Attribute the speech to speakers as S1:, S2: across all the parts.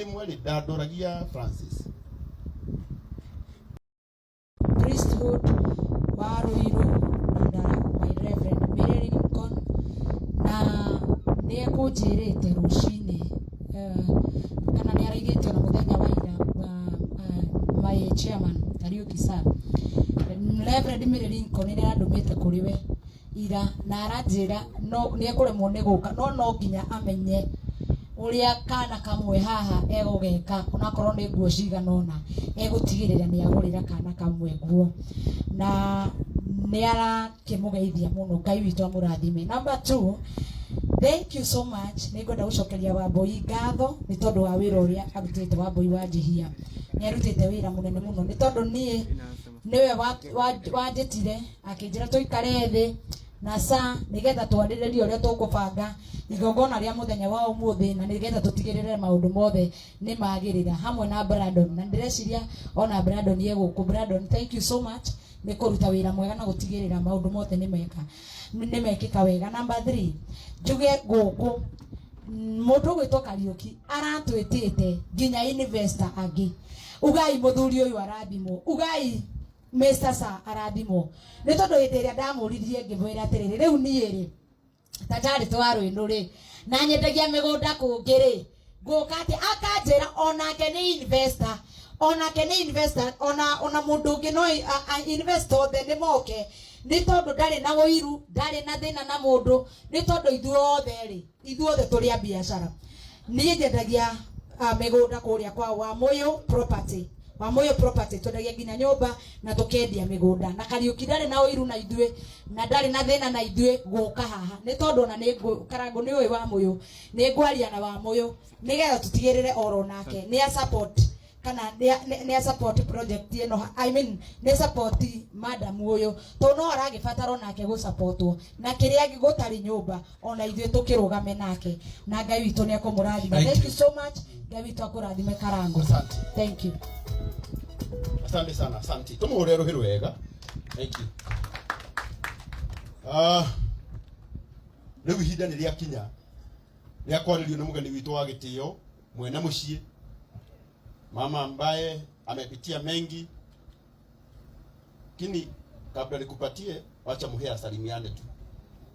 S1: Rĩmwe rĩ ndandoragia Francis.
S2: Priesthood wa Ruiru under my Reverend Mary Lincoln na nĩ ekũnjĩrĩte rũcinĩ kana nĩ araigĩte ona mũthenya wa ira my chairman Kariuki sir Reverend Mary Lincoln nĩ arandũmĩte kũrĩ we ira na aranjĩra no nĩ ekũremwo nĩ gũka no no nginya amenye ũrĩa kana kamwe haha egũgeka onakorwo nĩ nguo cigana ũna egũtigĩrĩra nĩ agũrĩra kana kamwe nguo na nĩ arakĩmũgeithia mũno. Ngai witũ amũrathime. Number two, thank you so much. Nĩ ngwenda gũcokeria Wambui ngatho nĩ tondũ wa wĩra ũrĩa arutĩte. Wambui wa Njihia nĩ arutĩte wĩra mũnene mũno nĩ tondũ niĩ nĩwe wanjĩtire akĩnjĩra tũikare thĩ na sa nĩgetha twarĩrĩrie ũrĩa tũkũbanga igongona rĩa mũthenya wa ũmũthĩ na nĩgetha tũtigĩrĩre maũndũ mothe nĩ magĩrĩra hamwe na Brandon, na ndĩreciria ona Brandon ye gũkũ. Brandon, thank you so much nĩ kũruta wĩra mwega na gũtigĩrĩra maũndũ mothe nĩ meka nĩ mekĩka wega. Number 3, njuge gũkũ mũndũ ũgwĩtwo Kariũki aratwĩtĩte nginya investor angĩ. Ugai mũthuri ũyũ arathimwo, ugai Mr. Sir arathimwo, nĩ tondũ hĩndĩ ĩrĩa ndamũririe ngĩmwĩra atĩrĩrĩ, rĩu niĩ rĩ ta ndarĩ twarwĩnũ rĩ na nyendagia mĩgũnda kũngĩ rĩ ngũka atĩ akanjĩra onake nĩ investor, onake nĩ investor, ona mũndũ ũngĩ no invest othe nĩ moke, nĩ tondũ ndarĩ na ũiru, ndarĩ na thĩna na mũndũ, nĩ tondũ ithuothe rĩ ithuothe tũrĩ a biacara. Niĩ nyendagia mĩgũnda kũrĩa kwa Wamuyu Property, Wamuyu Property twendagia nginya nyũmba na tũkendia mĩgũnda, na Kariũki ndarĩ na ũiru na ithuĩ na ndarĩ na thĩna na ithuĩ gũka haha nĩ tondũ ona nĩ Karangũ nĩ ũĩ Wamuyu, nĩ ngwaria na Wamuyu nĩgetha tũtigĩrĩre oro nake nĩ a support kana nĩ a support project ĩno, I mean nĩ support madam ũyũ tondũ no aragĩbatara onake gũsupportwo na kĩrĩa gũtarĩ nyũmba ona ithuĩ tũkĩrũgame nake na Ngai witũ nĩ ekũmũrathima. Thank you so much. Ngai witũ akũrathime Karangũ.
S1: Asante.
S2: Thank you.
S1: Asante sana, asante. Tumuhũrĩre rũhĩ rwega. Thank you. Rĩu ihinda nĩ rĩakinya rĩa kwarĩrio nĩ mũgeni witũ wa gĩtĩo mwene mũciĩ, mama ambaye amepitia mengi, lakini kabla nikupatie, wacha muhe asalimiane tu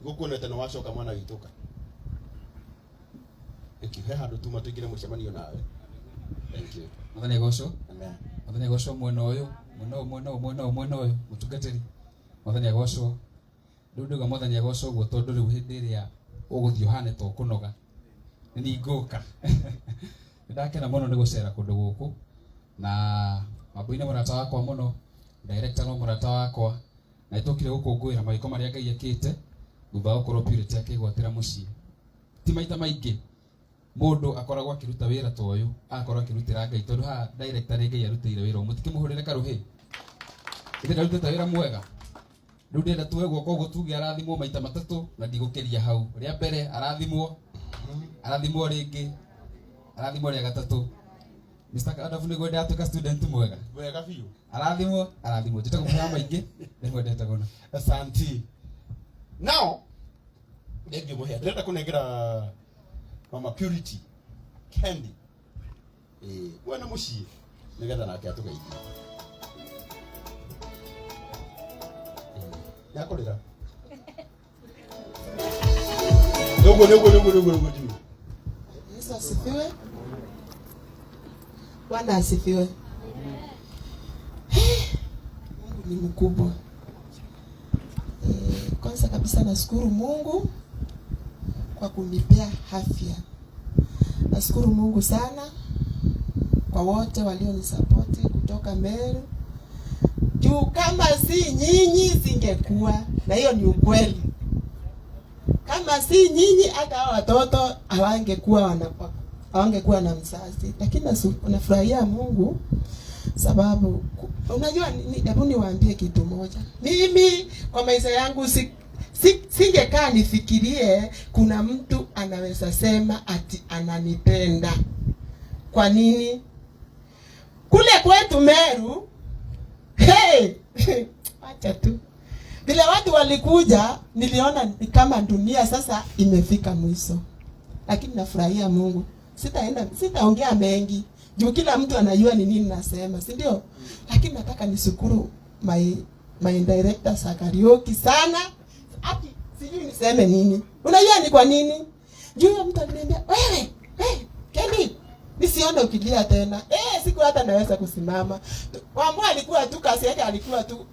S1: ngukuonete na wacoka mwana witũ ka ikihe handũ tuma tuingire mũcemanio nawe. Thank you.
S3: Mwathani agocwo.
S1: Amen.
S3: Mwathani agocwo mwena ũyũ, mwena ũyũ, mwena ũyũ, mwena ũyũ, mwena ũyũ, mũtungatĩri. Mwathani agocwo. Rĩu ndauga mwathani agocwo ũguo tondũ rĩu hĩndĩ ĩrĩa ũgũthiĩ ũhane ta ũkũnoga nĩ niĩ ngũka. Nĩ ndakena mũno nĩ gũcera kũndũ gũkũ na Wambui nĩ mũrata wakwa mũno, director no mũrata wakwa, na nĩtũkire gũkũngũĩra mawĩko marĩa Ngai ekĩte thutha wa gũkorwo Purity akĩgwatĩra mũciĩ. Ti maita maingĩ mũndũ akoragwo akĩruta wĩra ta ũyũ, agakorwo akĩrutĩra Ngai, tondũ haha director nĩ Ngai arutĩire wĩra ũyũ. Mũtikĩmũhũrĩre karũhĩ, ithe ndarutĩte wĩra mwega. Rĩu ndĩrenda tuoe guoko ũguo tuge arathimwo maita matatũ na ndigũkĩria hau. Rĩa mbere arathimwo, arathimwo rĩngĩ, arathimwo rĩa gatatũ. Mr. Kadafu nĩguo ndatuĩka student mwega.
S1: Wega biũ.
S3: Arathimwo, arathimwo. Njĩtagwo Mũhĩa maingĩ, nĩngwendete mũno.
S1: Asante. Now, thank you Mũhĩa. Ndĩrenda kũnengera Mama Purity Candy. Mwene mũciĩ nĩgetha nake atũgeithie. Nĩakũrĩra. Nĩguo, nĩguo, nĩguo, nĩguo, nĩguo, Jimmy.
S4: Yesu asifiwe. Bwana asifiwe. Mungu ni mkubwa. Kwanza kabisa nashukuru Mungu kwa kunipea afya. Nashukuru Mungu sana kwa wote walionisapoti kutoka Meru. Juu kama si nyinyi singekuwa, na hiyo ni ukweli. Kama si nyinyi hata hao watoto hawangekuwa na mzazi. Lakini nafurahia Mungu sababu unajua hebu niwaambie kitu moja. Mimi kwa maisha yangu singekaa nifikirie kuna mtu anaweza sema ati ananipenda. Kwa nini? Kule kwetu Meru, hey, acha tu. Vile watu walikuja, niliona ni kama dunia sasa imefika mwisho. Lakini nafurahia Mungu. Sitaenda, sitaongea mengi juu kila mtu anajua ni nini nasema, si ndio? Lakini nataka nishukuru my director Sir Kariuki sana. Ati sijui niseme nini. Unajua ni kwa nini? Juu huyo mtu aliniambia, wewe, hey, Kendi, nisione ukilia tena. Siku hata naweza kusimama. Wambua alikuwa tu kasi yake alikuwa tu.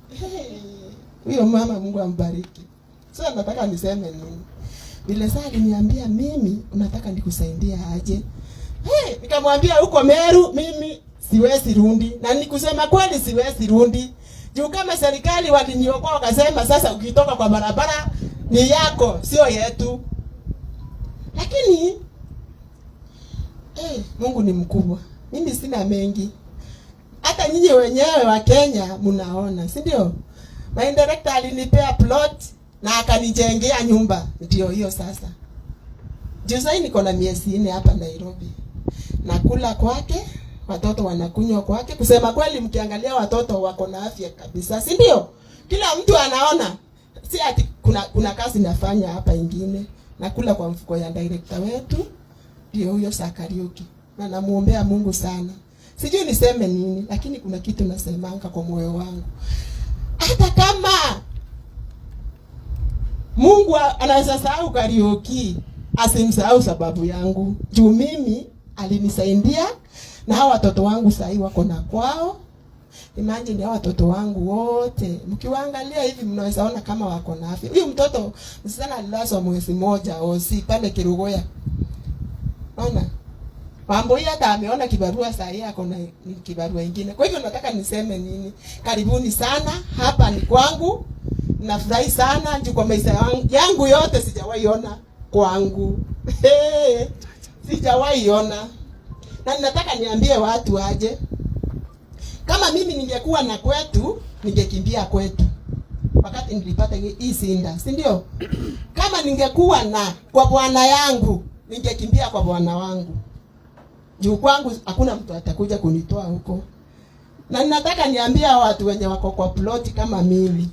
S4: Huyo mama Mungu ambariki. Sasa nataka niseme nini? Vile saa aliniambia mimi unataka nikusaidie aje? Hey, nikamwambia huko Meru mimi siwezi rundi. Na nikusema kweli siwezi rundi. Juu kama serikali waliniokoa wakasema sasa ukitoka kwa barabara ni yako sio yetu. Lakini Mungu ni mkubwa. Mimi sina mengi. Hata nyinyi wenyewe wa Kenya mnaona, si ndio? My director alinipea plot na akanijengea nyumba. Ndio hiyo sasa. Juu sasa niko na miezi 4 hapa Nairobi. Nakula kwake, watoto wanakunywa kwake. Kusema kweli mkiangalia watoto wako na afya kabisa, si ndio? Kila mtu anaona. Si ati kuna kazi nafanya hapa ingine. Nakula kwa mfuko ya director wetu. Ndio huyo Sir Kariuki. Na namuombea Mungu sana. Sijui niseme nini, lakini kuna kitu nasemanga kwa moyo wangu. Hata kama Mungu anaweza sahau Kariuki, asimsahau sababu yangu. Juu mimi alinisaidia na hawa watoto wangu sahi wako na kwao. Imagine hawa watoto wangu wote mkiwaangalia hivi mnaweza ona kama wako na afya. Huyu mtoto msichana alilazwa mwezi mmoja osi pale Kirugoya. Ona? Mambo hii hata ameona kibarua saa hii ako na kibarua ingine. Kwa hivyo nataka niseme nini? Karibuni sana, hapa ni kwangu. Nafurahi sana juu kwa maisha yangu yote sijawahi ona kwangu. Sijawahi ona. Na nataka niambie watu aje. Kama mimi ningekuwa na kwetu, ningekimbia kwetu. Wakati nilipata hii sinda, si ndio? Kama ningekuwa na kwa bwana yangu, ningekimbia kwa bwana wangu. Juu kwangu hakuna mtu atakuja kunitoa huko. Na ninataka niambie watu wenye wako kwa plot kama mimi.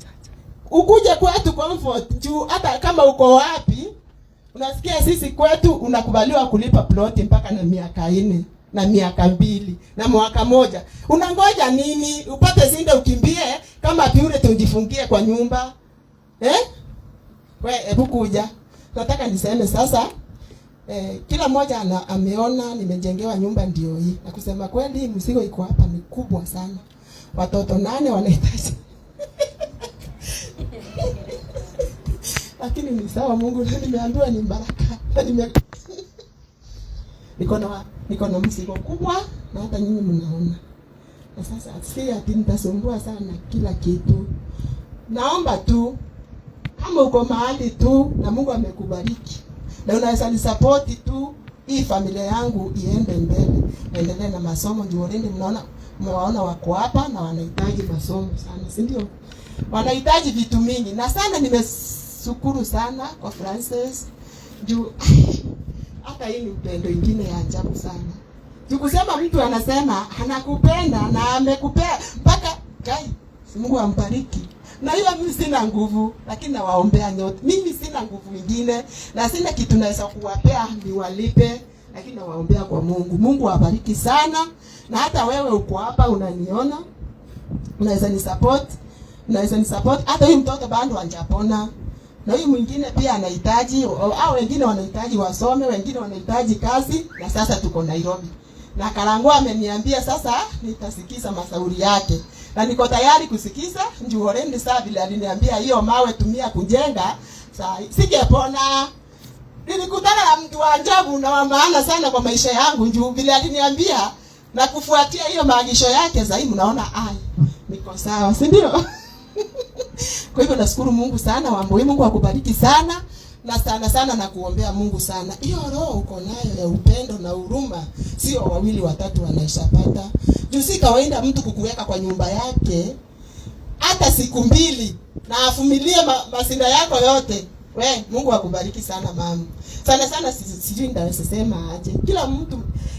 S4: Ukuje kwetu comfort, juu hata kama uko wapi, unasikia sisi kwetu unakubaliwa kulipa plot mpaka na miaka 4 na miaka 2 na mwaka 1. Unangoja nini? Upate sinde ukimbie kama piure tujifungie kwa nyumba. We, hebu kuja. Nataka niseme sasa kila mmoja ameona nimejengewa nyumba ndio hii. Na kusema kweli mzigo iko hapa ni kubwa sana. Watoto 8 wanahitaji. Lakini ni sawa, Mungu nimeambiwa ni baraka. Niko na mzigo kubwa na hata nyinyi mnaona. Na sasa si ati nitasumbua sana kila kitu. Naomba tu kama uko mahali tu na Mungu amekubariki na unaweza nisupport tu hii familia yangu iende mbele, endelee na masomo. Ndio already mnaona, mmewaona wako hapa na wanahitaji masomo sana, si ndio? Wanahitaji vitu mingi. Na sana nimeshukuru sana kwa Francis juu hata hii ni upendo ingine ya ajabu sana. Juu kusema mtu anasema anakupenda na amekupea mpaka kai, si Mungu ambariki. Na hiyo mimi sina nguvu, lakini nawaombea nyote. Mimi sina nguvu nyingine na sina kitu naweza kuwapea niwalipe, lakini nawaombea kwa Mungu. Mungu awabariki sana. Na hata wewe uko hapa unaniona, unaweza ni support, unaweza ni support. Hata huyu mtoto bado hajapona. Na huyu mwingine pia anahitaji, au wengine wanahitaji wasome, wengine wanahitaji kazi. Na sasa tuko Nairobi. Na Karangwa ameniambia sasa nitasikiza masauri yake. Na niko tayari kusikiza. Njoo already saa vile aliniambia hiyo mawe tumia kujenga, saa singepona. Nilikutana na mtu wa ajabu na wa maana sana kwa maisha yangu. Njoo vile aliniambia na kufuatia hiyo maagizo yake, sasa hivi mnaona ai niko sawa, si ndio? Kwa hivyo nashukuru Mungu sana, Wambui, Mungu akubariki sana. Na sana sana na kuombea Mungu sana. Hiyo roho uko nayo ya upendo na huruma, sio wawili watatu wanaishapata. Juu si kawaida mtu kukuweka kwa nyumba yake hata siku 2 na avumilie masinda yako yote. We, Mungu akubariki sana mama. Sana sana sijui nitaweza sema aje. Kila mtu,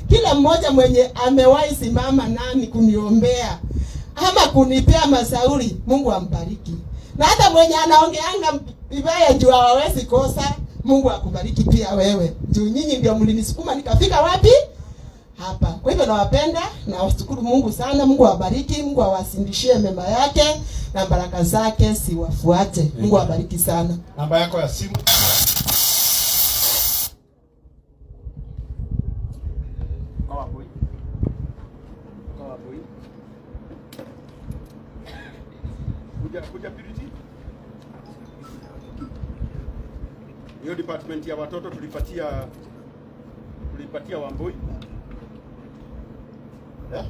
S4: kila mmoja mwenye amewahi simama nami kuniombea ama kunipea masauri, Mungu ambariki. Na hata mwenye anaongeanga vibaya juu hawawezi kosa, Mungu akubariki pia wewe. Juu nyinyi ndio mlinisukuma nikafika wapi? Hapa. Kwa hivyo nawapenda na washukuru Mungu sana. Mungu awabariki, Mungu awasindishie mema yake na baraka zake siwafuate. Mungu awabariki sana.
S1: Namba yako ya simu. Kuja kuja Purity. Hiyo department ya watoto tulipatia Wambui. Yeah?